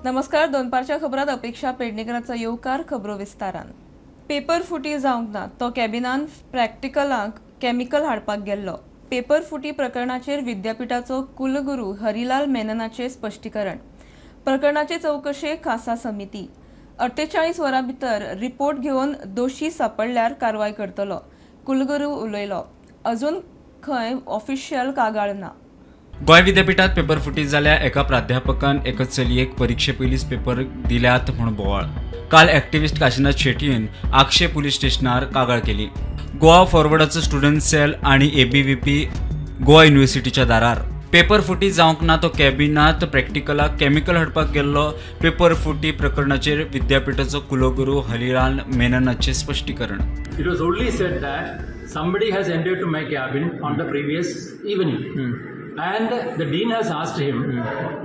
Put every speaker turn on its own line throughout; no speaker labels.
नमस्कार, दनपारच्या खबरात अपेक्षा पेडणेकराचा येवकार. खबरो विस्तारान. पेपर फुटी जावंक ना, तो कॅबिनान प्रॅक्टिकलाक केमिकल हाडपाक गेल्लो. पेपर फुटी प्रकरणाचेर विद्यापीठाचो कुलगुरू हरिलाल मेननाचे स्पश्टीकरण. प्रकरणाचे चवकशे खासा समिती. 48 वरां भितर रिपोर्ट घेवन दोशी सापडल्यार कारवाय करतलो, कुलगुरू उलयलो. अजून खंय ऑफिशियल कागाळ ना.
गोंय विद्यापीठात पेपर फुटी जाल्या. एका प्राध्यापकान एका चलयेक परिक्षे पयलींच पेपर दिल्यात म्हूण बोवाळ. काल एक्टिविस्ट काशीनाथ शेटयेन आगशे पुलीस स्टेशनार कागाळ केली. गोवा फॉरवर्डाचो स्टुडंट सेल आनी एबीव्हीपी गोवा युनिव्हर्सिटीच्या दारार. पेपर फुटी जावंक ना, तो कॅबिनात प्रॅक्टिकलाक केमिकल हाडपाक गेल्लो. पेपर फुटी प्रकरणाचेर विद्यापीठाचो कुलगुरू हरिलाल मेननाचें स्पश्टीकरण.
It was only said that somebody has entered to my cabin on the previous evening. And the dean has asked him,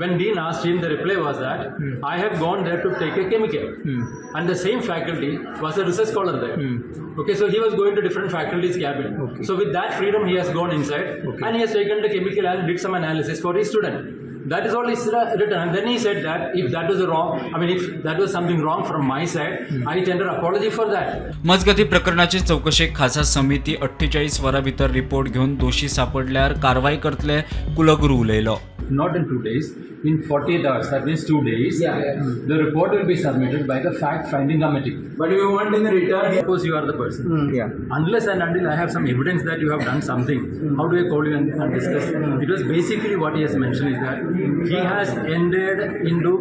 when dean asked him, the reply was that I have gone there to take a chemical. And the same faculty was a research scholar there. Okay, so he was going to different faculties' cabin. So with that freedom, he has gone inside and he has taken the chemical and did some analysis for his student. That is all is written. And then he said that if that was a wrong, I mean, if that was something wrong from my side, I tender apology for that.
मजगती, प्रकरणाची चवकशेक खासा समिती. 48 वरां भितर report घेवन दोशी सापडल्यार कारवाय करतले, कुलगुरू उलयलो.
Not in 2 days, in 48 hours, that means 2 days, the report will be submitted by the fact finding committee.
But we want in return.
Suppose you are the person. Unless and until I have some evidence that you have done something, how do I call you and discuss? It was basically what he has mentioned is that he has entered into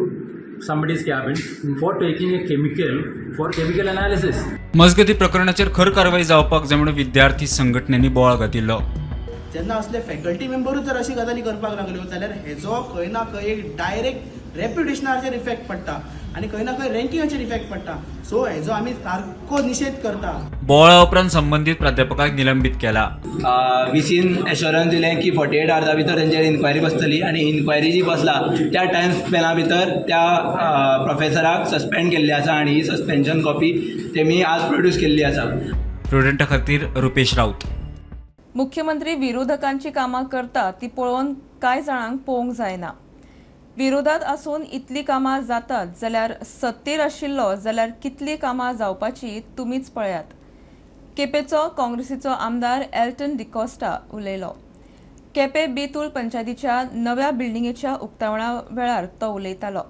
somebody's cabin for taking a chemical for chemical analysis.
मजगती, प्रकरणाचेर खर कारवाय जावपाक जाय म्हणून विद्यार्थी संघटनेनी बोवाळ घातिल्लो.
जेन्ना असले फॅकल्टी मेंबरूच जर अशी गजाली करपाक लागल्यो जाल्यार हेजो खंय ना खंय एक डायरेक्ट रेप्युटेशनाचेर इफेक्ट पडटा आनी खंय ना खंय रँकिंगाचेर इफेक्ट पडटा. सो हेजो आमी सारको निशेध करता.
बोवाळा उपरांत संबंदीत प्राध्यापकाक निलंबीत केला.
व्हीसीन एश्योरन्स दिलें की 48 आवर्सा भितर तेंचेर इन्क्वायरी बसतली आनी इन्क्वायरी जी बसला त्या टायम स्पॅना भितर त्या प्रोफेसराक सस्पेंड केल्ली आसा आनी ही सस्पेन्शन कॉपी तेमी आज प्रोड्यूस केल्ली आसा.
प्रुडंटा खातीर रुपेश राऊत.
मुख्यमंत्री विरोधकांची कामां करता ती पळोवन कांय जाणांक पळोवंक जायना. विरोधात आसून इतलीं कामां जातात जाल्यार सत्तेर आशिल्लो जाल्यार कितलीं कामां जावपाची तुमीच पळयात, केपेचो काँग्रेसीचो आमदार एल्टन डिकॉस्टा उलयलो. केपे बेतूल पंचायतीच्या नव्या बिल्डिंगेच्या उक्तावणा वेळार तो उलयतालो.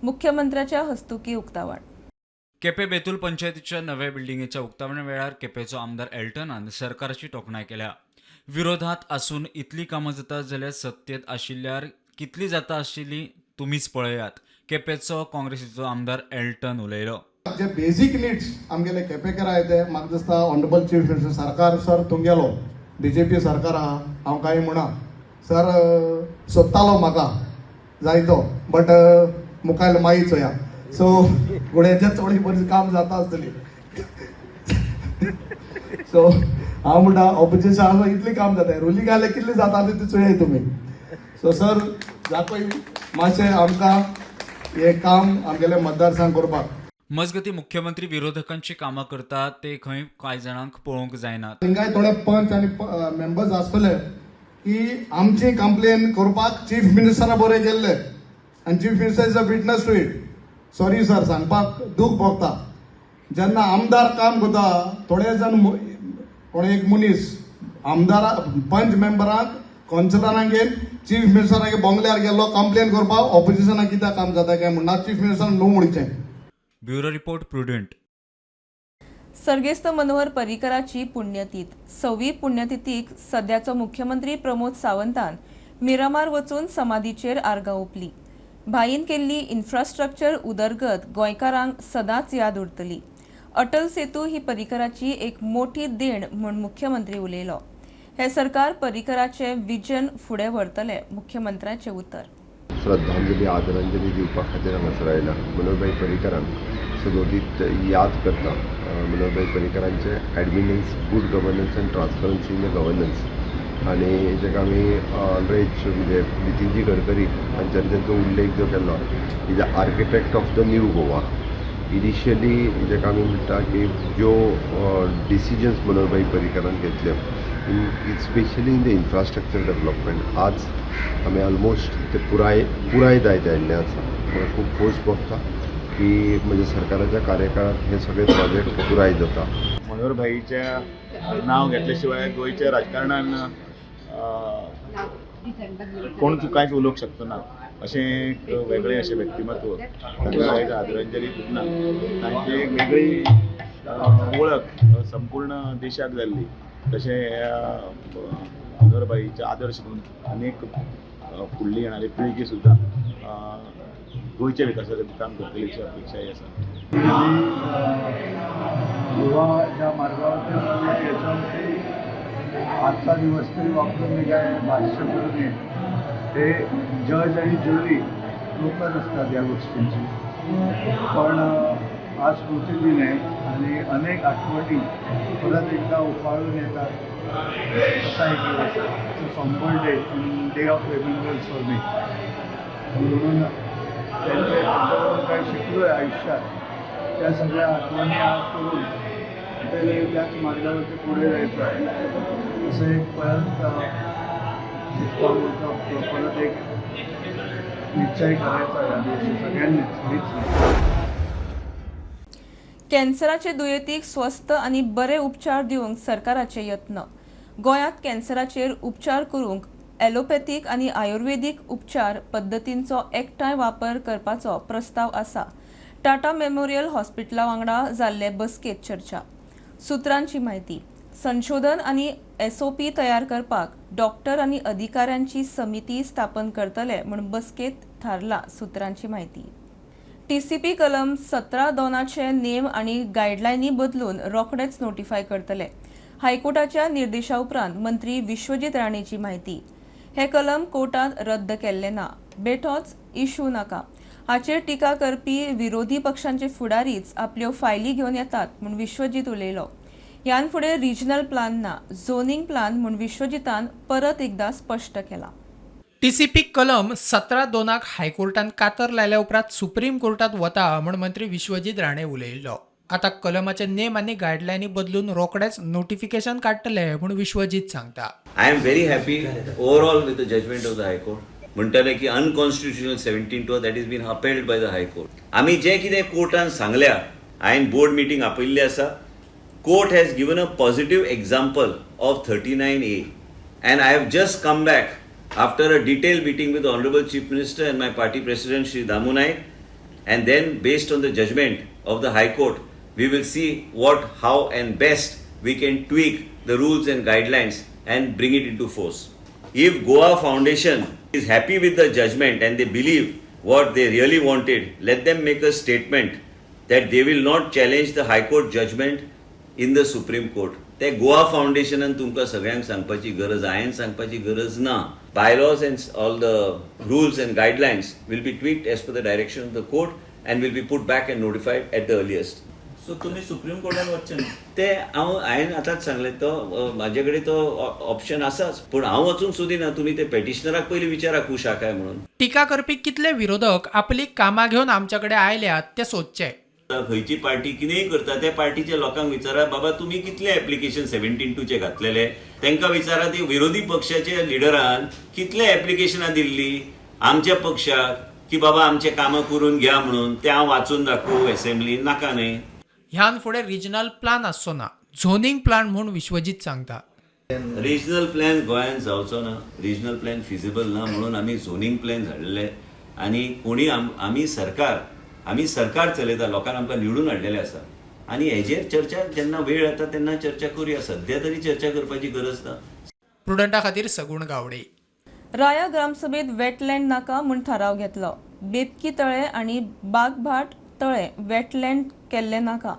मुख्यमंत्र्याच्या हस्तुकी उक्तावण.
केपे बेतूल पंचायतीच्या नव्या बिल्डिंगेच्या उक्तावणा वेळार केपेचो आमदार एल्टनान सरकाराची तोखणाय केल्या. विरोधात आसून इतली कामां जातात जाल्यार सत्तेत आशिल्ल्यार कितली जाता आशिल्ली तुमीच पळयात, केपेचो काँग्रेसीचो आमदार एल्टन उलयलो.
जे बेजीक निड्स आमगेले केपेकर आहाय ते म्हाका दिसता ऑनरेबल चीफ मिनिस्टर सरकार सर तुमगेलो बीजेपी सरकार आहा. हांव कांय म्हणा सर, सोदतालो म्हाका जायतो, बट मुखायल माई चोया. सो गुड्याच्या चोडी बरी काम जाता आसतली. सो हांव म्हणटा, ऑपोजिशन आसा इतली काम जाता, रुलिंग आसल्यार कितली जाता ती चोयाय तुमी. सो सर, दाखय मातशें आमकां हें काम आमगेले मतदारसंघ करपाक.
मजगती, मुख्यमंत्री विरोधकांची कामां करता ते खंय कांय जाणांक पळोवंक जायनात.
थिंगाय थोडे पंच आनी मेंबर्स आसतले की आमची कंप्लेन करपाक चीफ मिनिस्टरा बरें गेल्ले आनी Chief Minister is a witness to it. Sorry sir, सांगपाक दूख भोगता. जेन्ना आमदार काम करता, थोडे जाण कोण एक मनीस आमदारा, पंच मेंबरांक, कावन्सिलरांगेर, चीफ मिनिस्टरागे बंगल्यार गेल्लो कंप्लेन करपाक, ऑपोजिशनाक कित्याक काम जाता काय म्हणटा. चीफ मिनिस्टरान न्हू म्हणचें.
Bureau report, prudent.
सर्गेस्त मनोहर पर्रीकराची पुण्यतीथ. 6वी पुण्यतिथीक सद्याचो मुख्यमंत्री प्रमोद सावंतान मिरामार वचून समाधीचेर आर्गां ओंपली. भाईन केल्ली इन्फ्रास्ट्रक्चर उदरगत गोंयकारांक सदांच याद उरतली. अटल सेतू ही पर्रीकराची एक मोठी देण म्हूण मुख्यमंत्री उलयलो. हे सरकार पर्रीकराचे विजन फुडें व्हरतले, मुख्यमंत्र्याचें उतर.
श्रद्धांजली, आदरांजली दिवपा खातीर हांगासर आयला. मनोहरभाई पर्रीकरांक सदोदीत याद करता. Manoharbhai पर्रीकरांचे admittance, good governance and transparency in the governance आनी जाका आमी ऑलरेज म्हणजे नितीनजी गडकरी हांच्यानी तांचो उल्लेख जो केल्लो, is a architect of the new Goa. Initially जाका आमी म्हणटा की ज्यो डिसिजन्स मनोहरभाई पर्रीकरान घेतले, in specially in the infrastructure development, आज आमी ऑलमोस्ट ते पुराय पुराय जायत आयिल्लें आसा. म्हाका खूब खोस भोगता की म्हज्या सरकाराच्या कार्यकाळांत हे सगळे प्रोजेक्ट पुराय जाता.
मनोहर भाईचें नांव घेतले शिवाय गोंयच्या राजकारणान कोण कांयच उलोवंक शकतो ना अशें एक वेगळें अशें व्यक्तिमत्व, ताका एक आदरांजली दितना तांची एक वेगळी वळख संपूर्ण देशाक जाल्ली. तशें ह्या मनोहर भाईचे आदर्श घेवन अनेक फुडली येणारी पिळगी सुद्दां गोंयच्या विकासा खातीर काम करतली अशी अपेक्षाय आसा.
गोवा ज्या मार्गावर चालला याच्यावरती आजचा दिवस तरी वापरून मी काय भाष्य करू नये. हे जज आणि ज्युरी लोकच असतात या गोष्टींची. पण आज स्मृतिदिन आहे आणि अनेक आठवणी परत एकदा उफाळून येतात असा एक दिवस आहे. Somber day, day of remembrance for me. म्हणून त्यांच्याकडून काय शिकलो आहे आयुष्यात त्या सगळ्या आठवणी आज करून ते त्याच मार्गावरती पुढे जायचं आहे असं एक परत शिकता बोलता परत एक निश्चय करायचा या दिवशी सगळ्यांनीच, मीच नाही.
कॅन्सराचे दुयेंतीक स्वस्त आनी बरे उपचार दिवंक सरकाराचे यत्न. गोंयांत कॅन्सराचेर उपचार करूंक ॲलोपॅथीक आनी आयुर्वेदीक उपचार पद्दतींचो एकठांय वापर करपाचो प्रस्ताव आसा. टाटा मेमोरियल हॉस्पिटला वांगडा जाल्ले बसकेंत चर्चा. सुत्रांची म्हायती, संशोधन आनी एसओपी तयार करपाक डॉक्टर आनी अधिकाऱ्यांची समिती स्थापन करतले म्हूण बसकेंत थारला. सुत्रांची म्हायती, टीसीपी कलम 17(2) नेम आनी गायडलायनी बदलून रोखडेच नोटिफाय करतले. हायकोर्टाच्या निर्देशा उपरांत मंत्री विश्वजीत राणेची म्हायती. हे कलम कोर्टात रद्द केल्ले ना, बेठोच इशू नाका. हाचेर टिका करपी विरोधी पक्षांचे फुडारीच आपल्यो फायली घेवन येतात म्हूण विश्वजीत उलयलो. ह्यान फुडें रिजनल प्लान ना, झोनिंग प्लान म्हूण विश्वजितान परत एकदा स्पश्ट केला.
टीसीपी कलम 17(2) हायकोर्टान कातर लायल्या उपरांत सुप्रीम कोर्टात वता म्हूण मंत्री विश्वजीत राणे उलयिल्लो. आतां कलमाचे नेम आनी गायडलायनी बदलून रोखडेच नोटिफिकेशन काडटले म्हूण विश्वजीत सांगता.
I am very happy overall with the judgment of the High Court. म्हणटाले की unconstitutional 17(2), that is been upheld by the High Court. आमी जें कितें कोर्टान सांगल्या, हांवें बोर्ड मिटींग आपयल्ली आसा. Court has given a positive example of 39A and I have just come back after a detailed meeting with the Honorable Chief Minister and my party president Shri Damu Naik, and then based on the judgment of the High Court, we will see what, how and best we can tweak the rules and guidelines and bring it into force. If Goa Foundation is happy with the judgment and they believe what they really wanted, let them make a statement that they will not challenge the High Court judgment in the Supreme Court. ते गोवा फावंडेशनान तुमकां सगळ्यांक सांगपाची गरज, हांवें सांगपाची गरज ना. Bylaws and all the rules and guidelines will be tweaked as per the direction of the court and will be put back and notified at the earliest.
So तुम्ही सुप्रीम कोर्टान वचचे ना?
ते हांव हांवें आतांच सांगलें, तो म्हाजे कडेन तो ऑप्शन आसाच, पूण हांव वचूंक सोदिना. तुमी ते पेटिशनराक पयलीं विचारा खूश आहा काय म्हणून.
टिका करपी कितले विरोधक आपली कामां घेवन आमचे कडेन आयल्यात ते सोदचे.
खंयची पार्टी कितेंय करता, त्या पार्टीच्या लोकांक विचारा, बाबा तुमी कितले एप्लिकेशन 17(2) घातलेले. तांकां विचारा, ती विरोधी पक्षाच्या लिडरान कितले एप्लिकेशनां दिल्ली आमच्या पक्षाक की बाबा आमचे कामां करून घ्या म्हणून. ते हांव वाचून दाखोवं एसेंब्लीन? नाका न्हय.
ह्यान फुडें रिजनल प्लान आसचो ना, झोनिंग प्लान म्हूण विश्वजीत सांगता.
रिजनल प्लॅन गोंयांत जावचो ना, रिजनल प्लॅन फिजिबल ना, म्हणून आमी झोनींग प्लॅन हाडलेले. आनी कोणी आमी सरकार चलयता, लोकांक आमकां निवडून हाडलेले आसा आनी हेजेर चर्चा जेन्ना वेळ येता तेन्ना चर्चा करुया. सद्या तरी चर्चा करपाची गरज ना.
प्रुडंटा खातीर सगुण गावडे.
राया ग्रामसभेत वेटलँड नाका म्हूण थाराव घेतलो. बेबकी तळे आनी बागभाट तळे वेटलँड केल्ले नाका.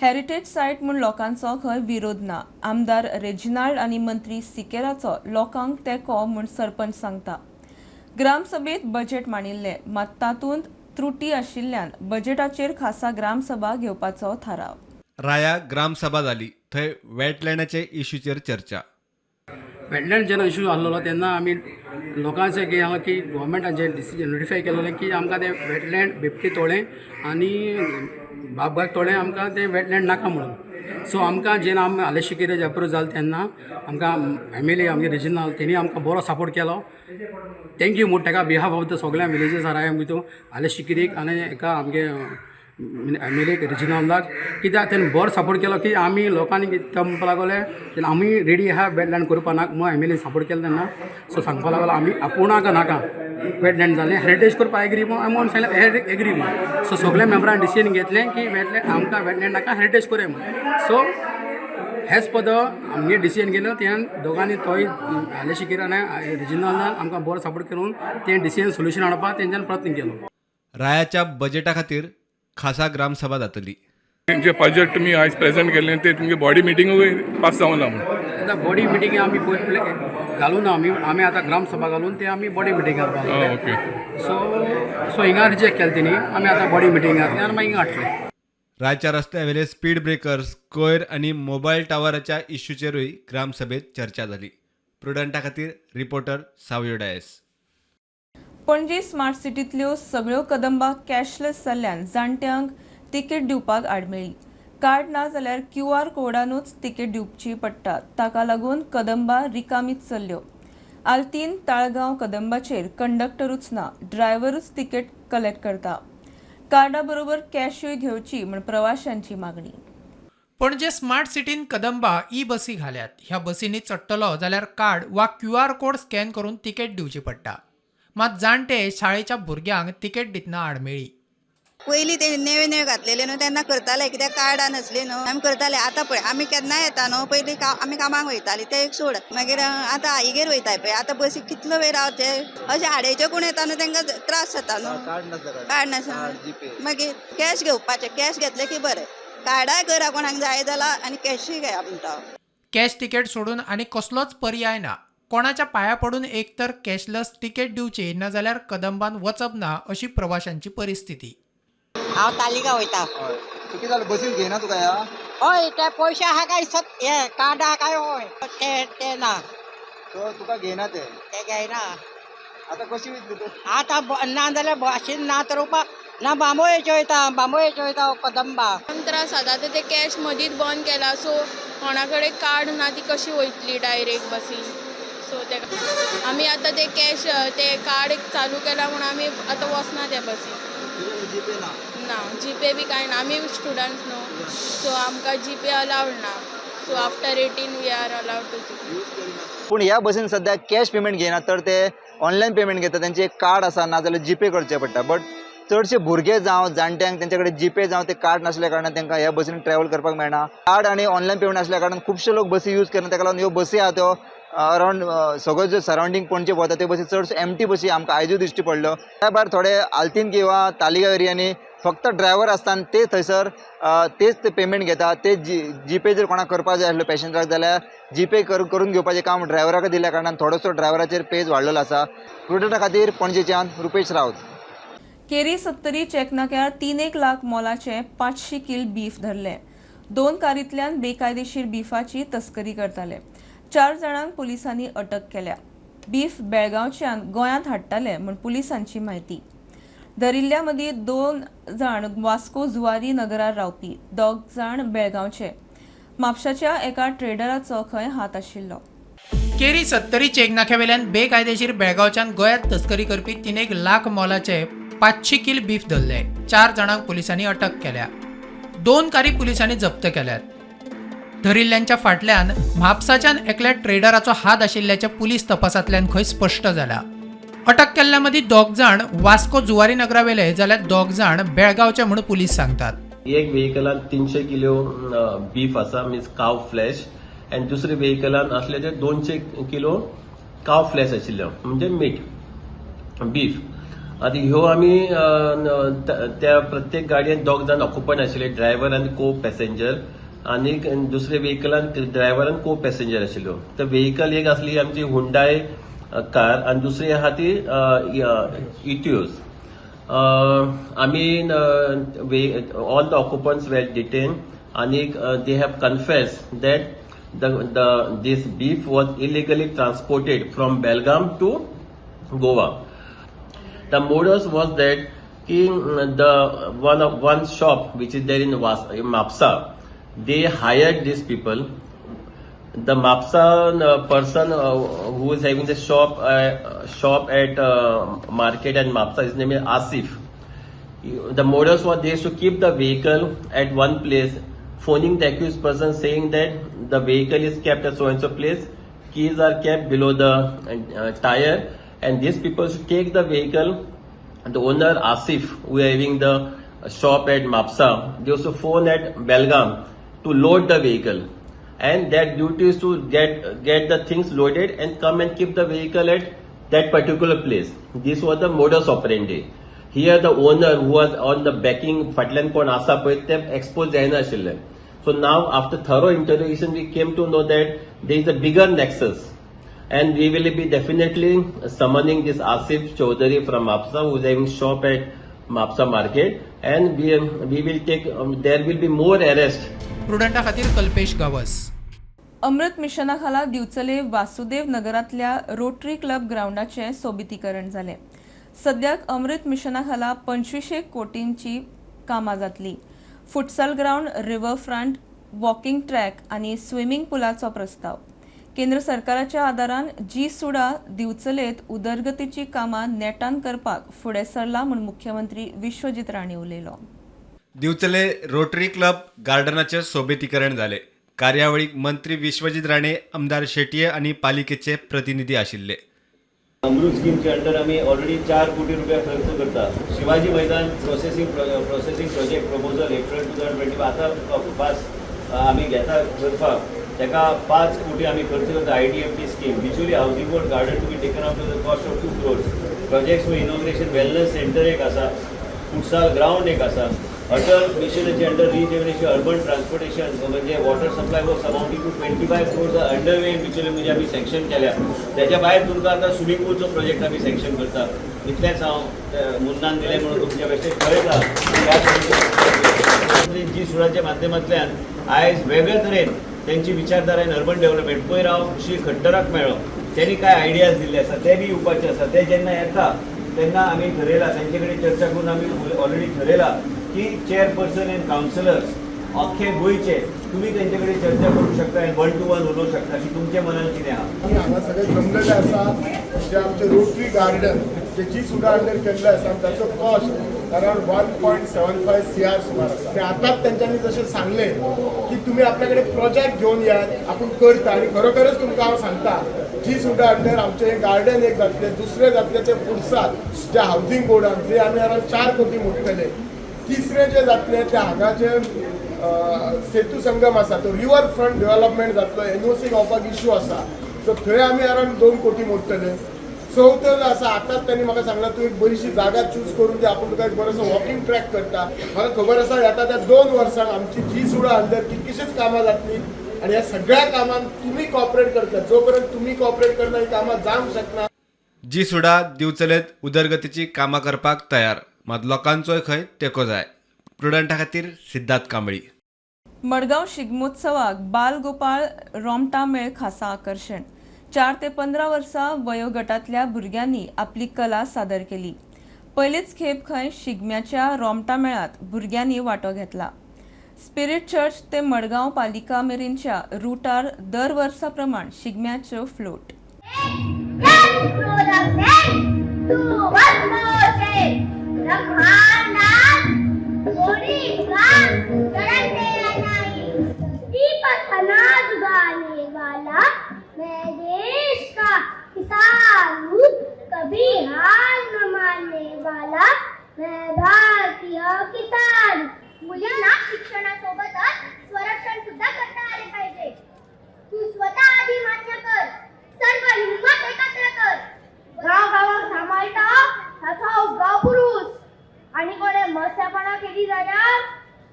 हेरिटेज सायट म्हूण लोकांचो खंय विरोध ना. आमदार रेजिनाल्ड आनी मंत्री सिकेराचो लोकांक तेंको म्हूण सरपंच सांगता. ग्रामसभेत बजेट मांडिल्ले, मात तातूंत त्रुटी आशिल्ल्यान बजेटाचेर खासा ग्रामसभा घेवपाचो थाराव.
राया ग्रामसभा जाली, थंय वेटलँडाचे इश्यूचेर चर्चा.
वेटलँड जेन्ना इशू आहलोलो तेन्ना आमी लोकांचे की हांगा की गोवोरमेंटान डिसिजन नोटिफाय केलेलें की आमकां तें वेटलँड बेबके तोळें आनी बागभाट तोळें आमकां तें वेटलँड नाका म्हणून. सो आमकां जेन्ना आमी आलेश सिकेरा अप्रोच जालें तेन्ना आमकां एम एल ए आमगे रेजिनाल्ड तेणी आमकां बरो सपोर्ट केलो. Thank you म्हूण ताका बिहाफ ऑफ the सगळ्या विलेजर्सार हांवें वयतो आलेश शिकिरीक आनी एका आमगे एम एल एक रिजिनलाक, कित्याक तेणें बरो सपोर्ट केलो की आमी लोकांनी ते म्हणपाक लागले तेन्ना आमी रेडी आहा वेटलँड करपा नाका म्हूण एम एल एन सपोर्ट केलो तेन्ना. सो सांगपा लागलो आमी आपूण नाका वेटलँड जालें हेरिटेज करपा एग्री म्हूण आमी सांगलें एग्री म्हूण. सो सगल्या मेंबरान डिसिजन घेतलें की वेटलँड आमकां वेटलँड नाका, हेरिटेज करया म्हूण. सो हेच पद आमगे डिसिजन घेतलो त्यान दोगांनी, तोय आलेश शिकीर आनी रिजिनलान आमकां बरो सपोर्ट करून तें डिसिजन सोल्युशन हाडपाक तेंच्यान प्रयत्न केलो.
रायाच्या बजेटा खातीर खासा ग्रामसभा जातली.
जे बजेट तुमी आयज प्रेजेंट केल्लें ते तुमगे बॉडी मिटींगूय पास जावना म्हूण.
आतां बॉडी मिटींग आमी पयलीं घालूं ना, आमी आमी आतां ग्रामसभा घालून ते आमी बॉडी मिटींग घालपाक. सो सो हिंगा रिजेक्ट केलें तेणी, आमी आतां बॉडी मिटींग घातली आनी मागीर हिंगा हाडलें.
रायच्या रस्त्यावेले स्पीड ब्रेकर्स, कोयर आनी मोबायल टावराच्या इश्यूचेरूय ग्रामसभेत चर्चा जाली. प्रुडंटा खातीर रिपोर्टर सावयो डायस.
पणजी स्मार्ट सिटींतल्यो सगळ्यो कदंबा कॅशलेस जाल्ल्यान जाणट्यांक तिकेट दिवपाक आडमेळी. कार्ड ना जाल्यार क्यूआर कोडानूच तिकेट दिवची पडटा. ताका लागून कदंबा रिकामीच चल्ल्यो. आल्तीन ताळगांव कदंबाचेर कंडक्टरूच ना, ड्रायव्हरूच तिकेट कलेक्ट करता. कार्डा बरोबर कॅशूय घेवची म्हूण प्रवाशांची मागणी.
पणजे स्मार्ट सिटीन कदंबा ई बसी घाल्यात. ह्या बसींनी चडटलो जाल्यार कार्ड वा क्यूआर कोड स्कॅन करून तिकेट दिवची पडटा. मात जाणटे, शाळेच्या भुरग्यांक तिकेट दितना आडमेळी.
पयलीं ते नेवे नेवे घातलेले न्हू तेन्ना करताले, कित्याक कार्डां नासली न्हू आमी करताले. आतां पळय आमी केन्नाय येता न्हू, पयलीं आमी कामाक वयताली ते एक सोड, मागीर आतां आईगेर वयताय पळय, आतां बसीक कितलो वेळ रावचे, अशें हाडेचे कोण येता न्हू तांकां त्रास जाता न्हू, कार्ड नासता. मागीर कॅश घेवपाचें, कॅश घेतलें की बरें, कार्डाय करा कोणाक जाय जाल्यार आनी कॅशूय घेया म्हणटा.
कॅश तिकेट सोडून आनी कसलोच पर्याय ना. कोणाच्या पांया पडून एक तर कॅशलेस तिकेट दिवची, ना जाल्यार कदंबान वचप ना अशी प्रवाशांची परिस्थिती.
हांव तालिगांव वयता.
कितें जालें, बसीन घेयना तुका ह्या?
हय, ते पयशे आहा काय सत हे कार्ड आहा काय हय ते ते ना.
सो तुका घेयना ते?
ते घेयना.
आतां कशी वयतली तूं?
आतां ना जाल्यार बसीन ना तर ना बांबोळेचे वयता, बांबोळेचे वयता कदंबा.
त्रास जाता. आतां ते कॅश मदींच बंद केला, सो कोणा कडेन कार्ड ना ती कशी वयतली डायरेक्ट बसीन? सो तेका आमी आतां ते कॅश ते कार्ड चालू केला म्हूण आमी आतां वचना त्या बसीन.
जीपे ना?
ना, जीपे बी कांय ना. आमी स्टुडंट्स न्हू, सो आमकां जीपे अलावड ना. So after 18 we are allowed to GPay.
पूण ह्या बसीन सद्या कॅश पेमेंट घेयना तर ते ऑनलायन पेमेंट घेता. तेंचे एक कार्ड आसा, ना जाल्यार जीपे करचें पडटा. बट चडशे भुरगे जावं जाणट्यांक तेंचे कडेन जीपे जावं ते कार्ड नासल्या कारणान तांकां ह्या बसीन ट्रॅवल करपाक मेळना. कार्ड आनी ऑनलायन पेमेंट आसल्या कारणान खुबशे लोक बसी यूज करना. ताका लागून ह्यो बसी आहा त्यो अरावंड सगळ्यो ज्यो सरावंडींग पणजे भोंवता त्यो बसी चडश्यो एमटी बसी आमकां आयजूय दिश्टी पडल्यो. त्या भायर थोडे आल्तीन किंवा तालिगांव एरियांनी फक्त ड्रायव्हर आसता आनी ते थंयसर तेच ते पेमेंट घेता. ते जीपे जर कोणाक करपाक जाय आसलो पॅसेंजराक जाल्यार जीपे करून घेवपाचें काम ड्रायव्हराक दिल्या कारणान थोडोसो ड्रायव्हराचेर पेज वाडलेलो आसा. प्रुडंटा खातीर पणजेच्यान रुपेश रावत.
केरी सत्तरी चेकनाक्यार 3.5 लाख मोलाचे 500 किल बीफ धरले. 2 कारींतल्यान बेकायदेशीर बिफाची तस्करी करताले. 4 जाणांक पुलिसांनी अटक केल्या. बीफ बेळगांवच्यान गोंयांत हाडटाले म्हूण पुलिसांची म्हायती. धरिल्ल्या मदीं 2 जाण वास्को जुवारी नगरार रावपी, 2 जाण बेळगांवचे. म्हापशाच्या एका ट्रेडराचो खंय हात आशिल्लो.
केरी सत्तरी चेकनाक्यावेल्यान बेकायदेशीर बेळगांवच्यान गोंयांत तस्करी करपी 3.5 लाख मोलाचे 500 किल बीफ धरले. 4 जाणांक पुलिसांनी अटक केल्या. 2 कारी पुलिसांनी जप्त केल्यात. धरिल्ल्यांच्या फाटल्यान म्हापसाच्यान एकल्या ट्रेडराचो हात आशिल्ल्याचें पुलीस तपासांतल्यान खंय स्पश्ट जाला. अटक केल्ल्या मदीं 2 जाण वास्को जुवारी नगरावेले जाल्यार 2 जाण बेळगांवचे म्हूण पुलीस सांगतात.
एक व्हेकलान 300 किलो बीफ आसा, मिन्स काव फ्लॅश, आनी दुसरे व्हेकलान आसले ते 200 किलो काव फ्लॅश आशिल्ल्यो, म्हणजे मीट बीफ. आतां ह्यो आमी त्या प्रत्येक गाडयेन 2 जाण ऑक्युपंट आशिल्ले, ड्रायव्हर आनी को पॅसेंजर, आनी दुसरे व्हेकलान ड्रायव्हर आनी को पॅसेंजर आशिल्ल्यो. तर व्हेकल एक आसली आमची हुंडाय कार आनी दुसरी आहा ती इटियोस. आमी all the occupants were detain आनी they have confess that the this beef was illegally transported from Belgaum to Goa. The modus was that ki the one shop which is there in Mapsa, they hired these people. The Mapsa person who is having the shop at market at Mapsa, his name is Asif. The modus was they used to keep the vehicle at one place, phoning the accused person saying that the vehicle is kept at so and so place, keys are kept below the tire, and these people should take the vehicle. The owner Asif, who is having the shop at Mapsa, they also phone at Belgaum to load the vehicle, and their duty is to get the things loaded and come and keep the vehicle at that particular place. This was the modus operandi. Here the owner who was on the backing फाटल्यान कोण आसा पळय ते expose जायना आशिल्ले. So now after thorough interrogation we came to know that there is a bigger nexus, and we will be definitely summoning this Asif Chaudhary from Mapsa, who is having shop at Mapsa market, and we will take there will be more arrest.
प्रुडंटा खातीर कल्पेश गावस.
अमृत मिशना खाला दिवचले वासुदेव नगरांतल्या rotary club ग्रावंडाचें सोबितीकरण जालें. सद्याक अमृत मिशना खाला 25 कोटींची कामां जातली. Futsal ground, river front, walking track आनी स्विमींग पुलाचो प्रस्ताव. केंद्र सरकाराच्या आदारान जी सुडा दिवचलेत उदरगतीची कामां नेटान करपाक फुडें सरला म्हूण मुख्यमंत्री विश्वजीत राणे उलयलो.
दिवचले रोटरी क्लब गार्डनाचे सोबितीकरण जाले. कार्यावळीक मंत्री विश्वजीत राणे, आमदार शेटये आनी पालिकेचे प्रतिनिधी आशिल्ले.
अमृत स्कीमच्या अंडर आमी ऑलरेडी 4 कोटी रुपया खर्च करता. Shivaji Maidan processing project proposal April 2025 आतां पास आमी घेता करपाक, ताका 5 कोटी आमी खर्च करता. IDMT scheme, Bicholim housing board garden to be taken up to the cost of 2 crores. Projects for inauguration wellness centre एक आसा, फुटसाल ग्रावंड एक आसा. अटल मिशनाचे अंडर रिजनरेशन अर्बन ट्रान्सपोर्टेशन म्हणजे water supply works amounting to 25 crores under way in Bicholim म्हणजे आमी sanction केल्या. त्याच्या भायर तुमकां आतां स्विमींग पूलचो प्रोजेक्ट आमी सँक्शन करता. इतलेंच हांव मुन्नान दिलें म्हणून तुमच्या बेश्टें कळयता. जी सुडाच्या माध्यमांतल्यान आयज वेगळे तरेन तेंची विचारधारा इन अर्बन डेव्हलपमेंट. पयर हांव श्री खट्टराक मेळ्ळो, तेणी कांय आयडियाज दिल्ले आसा, ते बी येवपाचे आसा. ते जेन्ना येता तेन्ना आमी ठरयलां, तेंचे कडेन चर्चा करून आमी ऑलरेडी ठरयलां की चेअरपर्सन अँड कावन्सिलर्स अख्खे गोंयचे तुमी तेंचे कडेन चर्चा करूंक शकता आनी 1 to 1 उलोवंक शकता की तुमच्या मनान कितें आहा.
आमी हांगा सगळे जमलेले आसा जे आमचे रोटरी गार्डन जे जी सुडा अंडर केल्ले आसा ताचो कॉस्ट अरावंड 1.75 CR सुमार आसा. आनी आतांच तेंच्यांनी जशें सांगलें की तुमी आपल्या कडेन प्रोजेक्ट घेवन यात, आपूण करता. आनी खरोखरच तुमकां हांव सांगता, जी सुडा अंडर आमचें हें गार्डन एक जातलें, दुसरें जातलें तें फुटसाल जे हावजींग बोर्डान जे आमी अरावंड 4 कोटी मोडटले. तिसरें जें जातलें तें हांगा जे सेतू संगम आसा तो रिवर फ्रंट डेव्हलपमेंट जातलो, NOC गावपाक इशू आसा, सो थंय आमी अरावंड 2 कोटी मोडटले. चवथो जो आसा आतांच तेणी म्हाका सांगलां तूं एक बरीशी जागा चूज करून ती आपूण तुका एक बरोसो वॉकिंग ट्रॅक करता. म्हाका खबर आसा येता त्या 2 वर्सांक आमची जी सुडा अंडर कितकीशीच कामां जातली आनी ह्या सगळ्या कामांक तुमी कॉपरेट करता. जो पर्यंत तुमी कॉपरेट करना ही कामां जावंक शकना.
जी सुडा दिवचलेत उदरगतीची कामां करपाक तयार, मात लोकांचोय खंय तेंको जाय. प्रुडंटा खातीर सिद्धार्थ कांबळी.
मडगांव शिगमोत्सवाक बाल गोपाळ रोमटा मेळ खासा आकर्शण. 4 ते 15 वर्सां वयोगटांतल्या भुरग्यांनी आपली कला सादर केली. पयलीच खेप खंय शिगम्याच्या रोमटा मेळांत भुरग्यांनी वांटो घेतला. स्पिरीट चर्च ते मडगांव पालिका मेरेनच्या रुटार दर वर्सा प्रमाण शिगम्याच्यो फ्लोट.
अनाज उगाने वाला मैं देश का किसान हूँ, कभी हार न मानने वाला मैं भारतीय किसान. मुलींना शिक्षणासोबतच स्वरक्षण सुद्धा करता आले पाहिजे. तू स्वतः आधी मान्य कर, सर्व हिंमत एकत्र कर. गाव गावाक सांबाळटा ताचो हांव गांवपुरूस आनी कोणे मस्तेपणां केली जाल्यार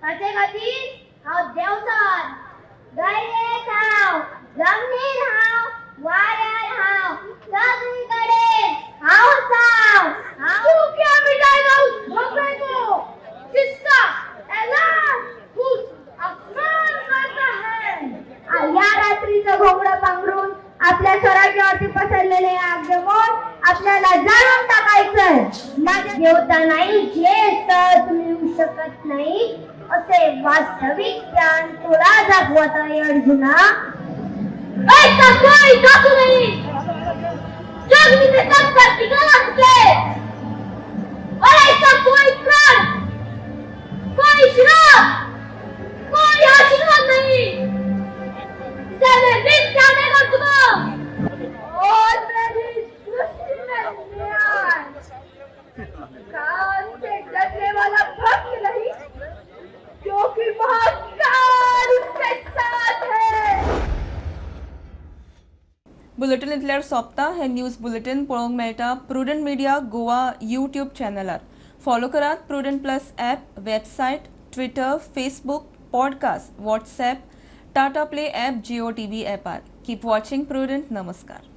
ताचे खातीर हांव देंवचार. दर्येत हांव, जमनीर हांव, वाऱ्यार हांव, सगळीकडे हांवच हांव. तू क्या मिटाएगा उस भव्य को जिसका ऐलान खुद आसमान करता है. या रात्रीचं घोंगडं पांघरून आपल्या स्वराज्यावरती पसरलेले आगमन आपल्याला जाळून टाकायचंय. माझ्या देवता नाही जे सहज मिळू शकत नाही असे वास्तविक ज्ञान तुला दाखवत आहे अर्जुना. ऐसा कोई जादू नहीं जो अग्नि से तपकर पिघला सके, और ऐसा कोई प्रण, कोई श्राप, कोई आशीर्वाद नहीं जिसे मैं मिथ्या नहीं कर सकूं। और मेरी दृष्टि में न्याय काल से डरने वाला भक्त नहीं, क्योंकि महाकाल उसके साथ है।
बुलेटिन इतल्यार सोंपता. हे न्यूज बुलेटिन पळोवंक मेळटा प्रुडंट मिडिया गोवा यूट्यूब चॅनलार. फॉलो करात Prudent Plus app, website, Twitter, Facebook, podcast, WhatsApp, Tata Play app, Jio TV ॲपार. Keep watching prudent. नमस्कार.